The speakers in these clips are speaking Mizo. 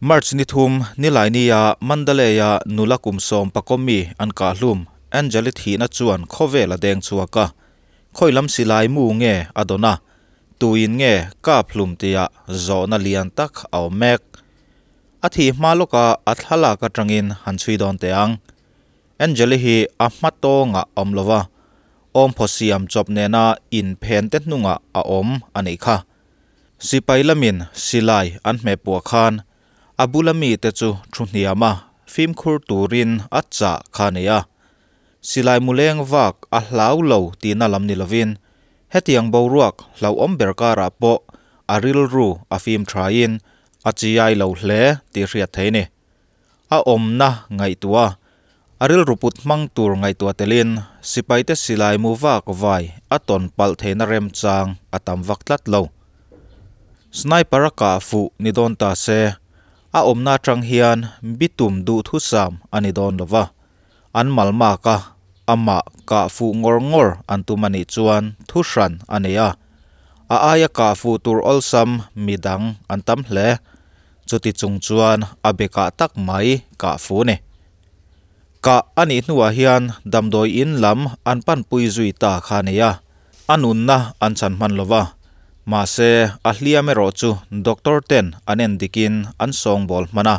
March ni thum Nilaini-a Mandalay-a nula kum sawm pakawm mi an kah hlum Anjali thihna chuan khawvel a deng chhuak a, khawi lam silai mu nge a dawn a, tuin nge kap hlum tia zawhna lian tak a awm mek. A thih hma lawka a thlalak atangin han chhui dawn teh ang. Anjali hi a hma tawngah a awm lo va, awmphaw siam chawp nena inphen te hnungah a awm a nih kha. Sipai lamin silai an hmeh puah khan a bula mite chu thu hniam a, fimkhur turin a chah kha a ni a. Silai mu leng vak a hlau lo tihna lam ni lovin hetiang boruak hlauhawm ber karah pawh a rilru a fim thain a chiai lo hle tih hriat theih a ni. A awmna ngaihtuah a, a rilru put hmang tur ngaihtuah telin sipaite silai mu vak vai a tawn palh theihna remchang a tam vak tlat lo. Sniper a kah fuh ni dawn ta se, a awmna atang hian bitum duhthusam a ni dawn lo va, an malmak a, amah kah fuh ngawr ngawr an tum a nih chuan thu hran a nei a, a aia kah fuh tur awlsam midang an tam hle. Chuti chung chuan a be kah tak mai kah fu ni. Kah a nih hnuah hian damdawi in lam an panpui zui ta kha a nei a, a nunna an chhan hman lo va. Mahse, a hliam erawh chu doctor ten an en dikin an sawngbawl hman a.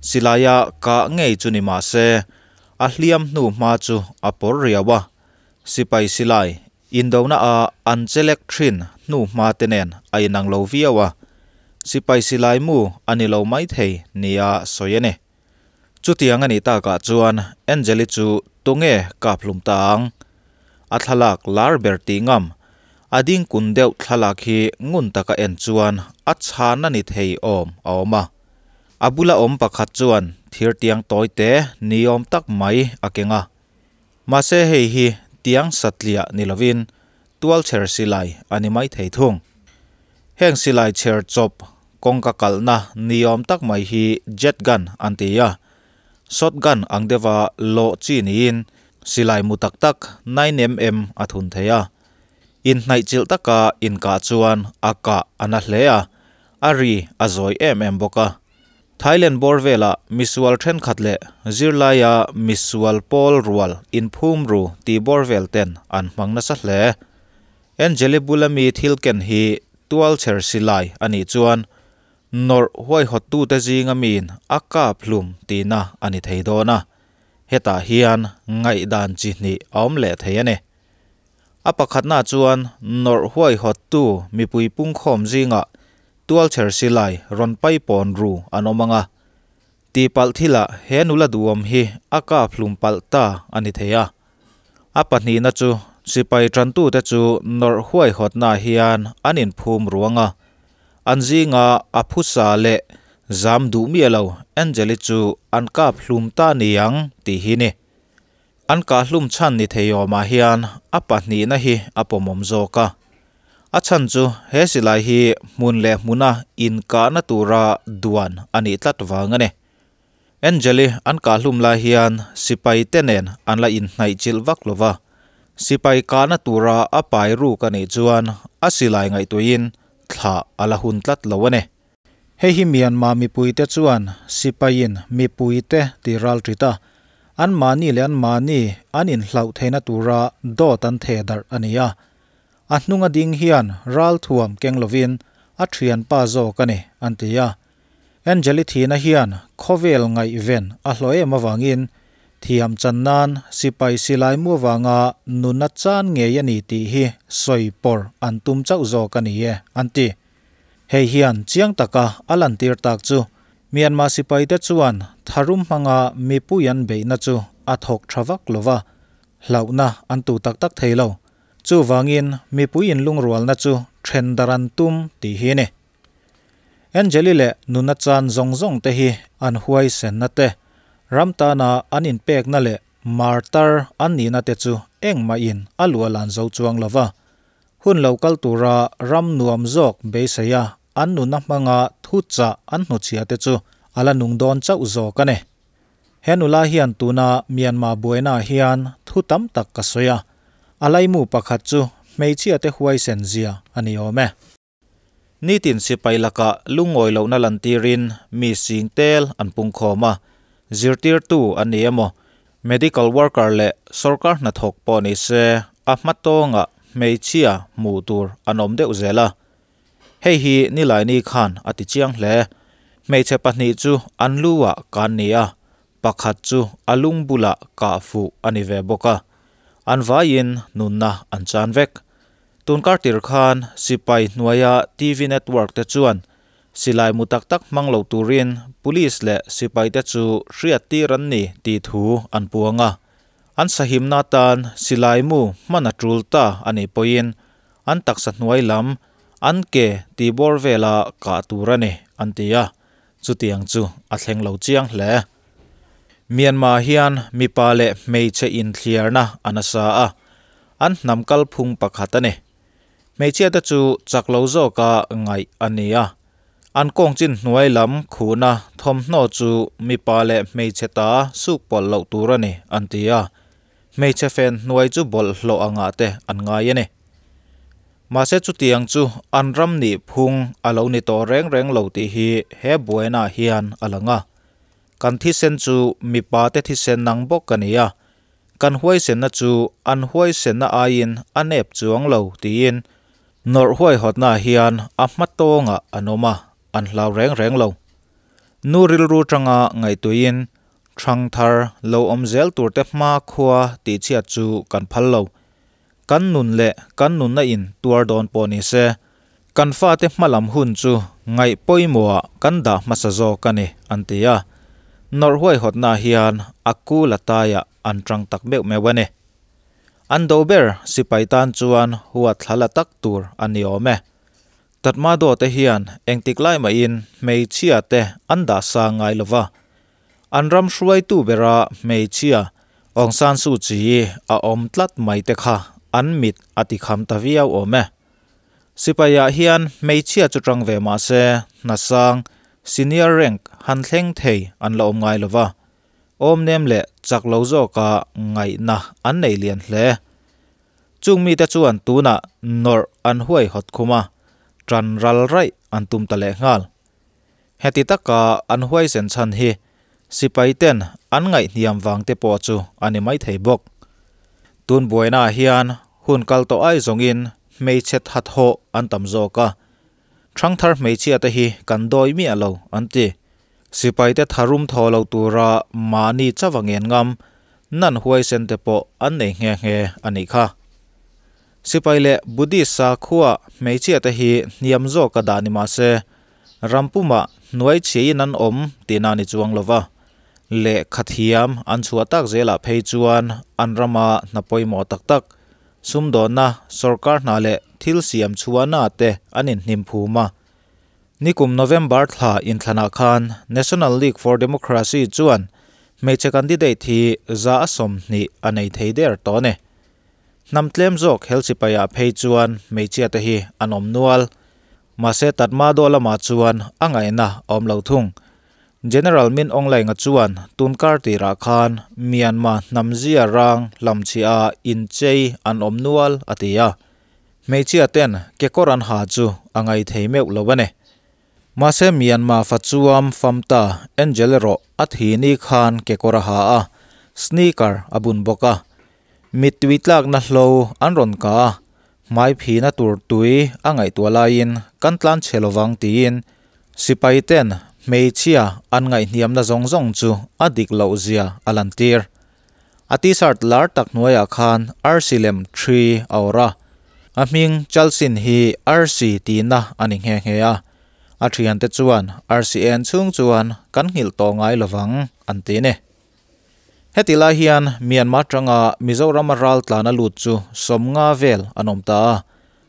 Silaia kah ngei chu ni mah se, a hliam hnu hma chu a pawr riau a. Sipai silai Indona a an chelek thin hnu hma te nen a inang lo viau a, sipai silai mu a ni lo maithei nia sawi a ni. Chutiang a nih takah chuan Angeli chu tunge kap hlum ta ang? A thlalak lar ber tih ngam, a ding kun deuh thlalak hi ngun taka en chuan a chhan a ni thei awm a awm a. A bula awm pakhat chuan thir tiang tawi te ni awm tak mai a keng a. Mahse hei hi tiang satliah ni lovin tual chher silai a ni mai thei thung. Heng silai chher chawp kawngka kalhna niawm tak mai hi jet gun an ti a, shotgun ang deuha lawh chi niin silai mu tak tak 9mm a thun thei a. Inhnaihchilh taka inkah chuan a kah a na hle a, a ri a zawi em em bawk a. Thailand bawr velah misual thenkhat leh zirlaia misual pawl rual inphum ru tih bawr vel ten an hmang nasa hle. Angeli bula mi thil ken hi tual chher silai a nih chuan nawrh huaihawttute zinga miin a kap hlum tihna a ni thei dawn a, hetah hian ngaihdan chi hnih a awm leh thei a ni. A pakhatna chuan nawrh huaihawttu mipui pungkhawm zingah Tualchher silai rawn pai pawn ru an awm ang a, tihpalh thilah he nula duhawm hi a kap hlum palh ta a ni thei a. A pahnihna chu sipai tantute chu nawrh huaihawtnaah hian an inphum ruang a, an zinga a phusa leh zam duh miah lo Angeli chu an kap hlum ta ni ang tih hi ni. An kah hlum chhan ni thei awmah hian a pahnihna hi a pawmawm zawk a. A chhan chu he silai hi hmun leh hmuna inkahna tura duan a nih tlat vang a ni. Angeli an kah hlum lai hian sipai te nen an la inhnaih chilh vak lo va, sipai kahna tura a pai ruk a nih chuan a silai ngaihtuahin thlah a la hun tlat lo a ni. Hei hi Myanmar mipuite chuan sipaiin mipuite ti ral ṭit a, anmahni leh anmahni an inhlauh theihna tura dawt an theh darh a ni a. A hnunga ding hian ralthuam keng lovin a thianpa zawk a ni, an ti a. Angeli thihna hian khawvel ngaihven a hlawh em avangin thiam chan nan sipai silai mu avanga nuna chan ngei a ni tih hi sawi pawr an tum chauh zawk a ni e, an ti. Hei hian chiang taka a lantir tak chu Myanmar sipaite chuan tharum hmanga mipui an beihna chu a thawk tha vak lova, hlauhna an tu tak tak thei lo. Chuvangin, mipui inlungrualna chu then dar an tum tih hi a ni. Angeli leh nuna chan zawng zawng te hi an huaisenna te, ram tana an inpekna leh martar an nihna te chu engmahin a luah lan zo chuang lo va. Hun lo kal tura ram nuam zawk beiseia an nuna hmanga thuchah an hnuchhia te chu a la nung dawn chauh zawk a ni. He nula hian tuna Myanmar buainaah hian thu tam tak ka sawi a, a laimu pakhat chu hmeichhia te huaisen zia a ni awm e. Nitin sipai laka lungawi lohna lantirin mi sing tel an pungkhawm a, zirtirtu an ni emaw, medical worker leh sorkar hnathawk pawh ni se a hmatawnga hmeichhia hmuh tur an awm deuh zel a. Hei hi Nilaini khan a ti chiang hle. Hmeichhe pahnih chu an lu ah kan ni a, pakhat chu a lung bulah kah fuh a ni ve bawk a. An vaiin nunna an chan vek. Tunkar tir khan sipai hnuaia TV network te chuan silai mu tak tak hmang lo turin police leh sipai te chu hriat tir an ni tih thu an puang a. An sahimna tan silai mu hman a tul ta a nih pawhin an taksa hnuai lam an ke tihbawr vela kah tur a ni an ti a, chutiang chu a thleng lo chiang hle. Myanmar hian mipa leh hmeichhe inthliarna a nasa a, an hnam kalphung pakhat a ni. Hmeichhia te chu chak lo zawka ngaih a ni a, an kawng chin hnuai lam khuhna thawmhnaw chu mipa leh hmeichhe ta suk pawlh loh tur a ni an ti a, hmeichhe fen hnuai chu bawlhhlawh angah te an ngai a ni. Mahse chutiang chu an ram nih phung a lo ni tawh reng reng lo tih hi he buainaah hian a lang a. Kan thisen chu mipa te thisen nang bawk a ni a, kan huaisenna chu an huaisenna aiin a nep chuang lo tiin nawrh huaihawtnaah hian a hma tawngah an awm a, an hlau reng reng lo. Nu rilru tanga ngaihtuihin thangthar lo awm zel turte hma khua tihchhiat chu kan phal lo. Kan nun leh kan nunna in tuar dawn pawh ni se, kan fate hma lam hun chu ngaih pawimawhah kan dah hmasa zawk a ni, an ti a. Nawrh huaihawtnaah hian a kul a taiah an tang tak meuh meuh a ni. An do ber sipai tan chuan huat thla la tak tur a ni awm e. Tatmadaw te hian engtik lai mahin hmeichhia te an dah sang ngai lo va. An ram hruaitu bera hmeichhia Aung San Suu Kyi a awm tlat mai te kha an mit a ti kham ta viau awm e. Sipaiah hian hmeichhia chu tang ve mah se hnasang, senior rank, han thleng thei an la awm ngai lo va. Awmnem leh chak lo zawka ngaihna an nei lian hle. Chung mite chuan tunah nawrh an huaihawt khum a, tan ral raih an tum ta lehnghal. Heti taka an huaisen chhan hi sipai ten an ngaihhniam vang te pawh chu a ni maithei bawk. Tun buainaah hian hun kal tawh ai zawngin hmeichhe thathawh an tam zawk a, Thangthar hmeichhia te hi kan dawi miah lo an ti. Sipai te tharum thaw lo tura mahni chauh a ngen ngam nan huaisen te pawh an nei nghe nghe a nih kha. Sipai leh Buddhist sakhua hmeichhia te hi hniam zawk a dah ni mah se, ram pumah hnuai chhiain an awm tihna ni chuang lo va. Lehkha thiam an chhuah tak zelah phei chuan an rama hna pawimawh tak tak Sumdawnna, sorkar hna leh thil siam chhuahna te an inhnim phum a. Nikum November thla inthlanah khan National League for Democracy chuan hmeichhe candidate hi 120 a nei thei der tawh a ni. Hnam tlem zawk hel sipaiah phei chuan hmeichhia te hi an awm nual. Mahse Tatmadaw lamah chuan a ngaihna a awm lo thung. General Min Aung Hlaing-a chuan tunkar tirah khan Myanmar hnamzia rang hlamchhiah inchei an awm nual a ti a. Hmeichhia ten kekawr an ha chu a ngai thei meuh lo a ni. Mahse Myanmar fachuam famta Angel erawh a thi ni khan kekawr a ha a, sneaker a bun bawk a. Mittui tlakna hlo an rawn kah a, hmai phina tur tui a ngaihtuah laiin kan tlan chhe lovang tiin Sipai ten hmeichhia an ngaihhniamna zawng zawng chu a dik loh zia a lantir. A t-shirt lar tak hnuaiah khan arsi lem thi a awrh a, a hming Chalsin hi arsi tihna a ni nghe nghe a. A thiante chuan arsi en chhung chuan kan nghilh tawh ngai lovang an ti ni. Heti lai hian Myanmar tanga Mizorama ral tlana lut chu 50 vel an awm ta a.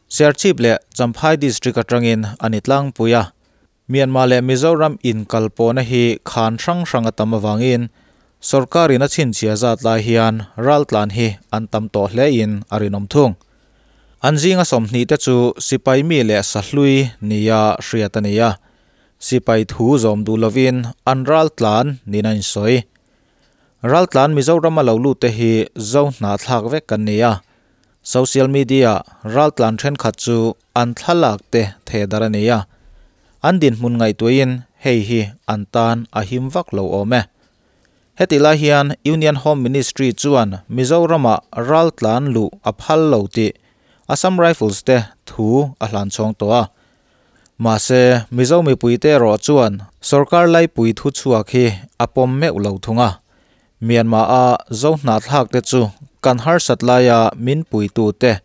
Serchhip leh Champhai District atangin a ni tlangpui a, Myanmar leh Mizoram inkalpawhna hi khan hrang hrang a tam avangin sorkarin a chhinchhiah zat lai hian raltlan hi an tam tawh hlein a rinawm thung. An zinga 20 te chu sipai mi leh sahlui nia hriat a ni a, sipai thu zawm duh lovin an raltlan niin a insawi. Raltlan Mizorama lo lut te hi zo hnahthlak vek kan ni a. Social media raltlan thenkhat chu an thlalak te thehdarh a ni a, an dinhmun ngaihtuahin hei hi an tan a him vak lo awm e. Hetih lai hian Union Home Ministry chuan Mizoramah raltlan luh a phal lo tih Assam Rifles te thu a hlan chhawng tawh a. Mahse, Mizo mipuite erawh chuan sorkar laipui thuchhuak hi a pawm meuh lo thung a. Myanmar-a Zo hnahthlakte chu kan harsat laia min puitute,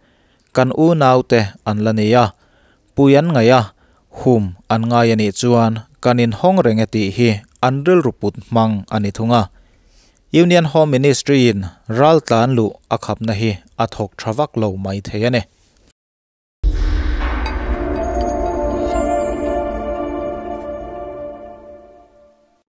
kan unaute an la ni a. Pui an ngaih a, hum an ngai a nih chuan kan inhawng reng e tih hi an rilru put hmang a ni thung a. Union Home Ministry-in raltlan luh a khapna hi a thawk tha vak lo mai thei a ni.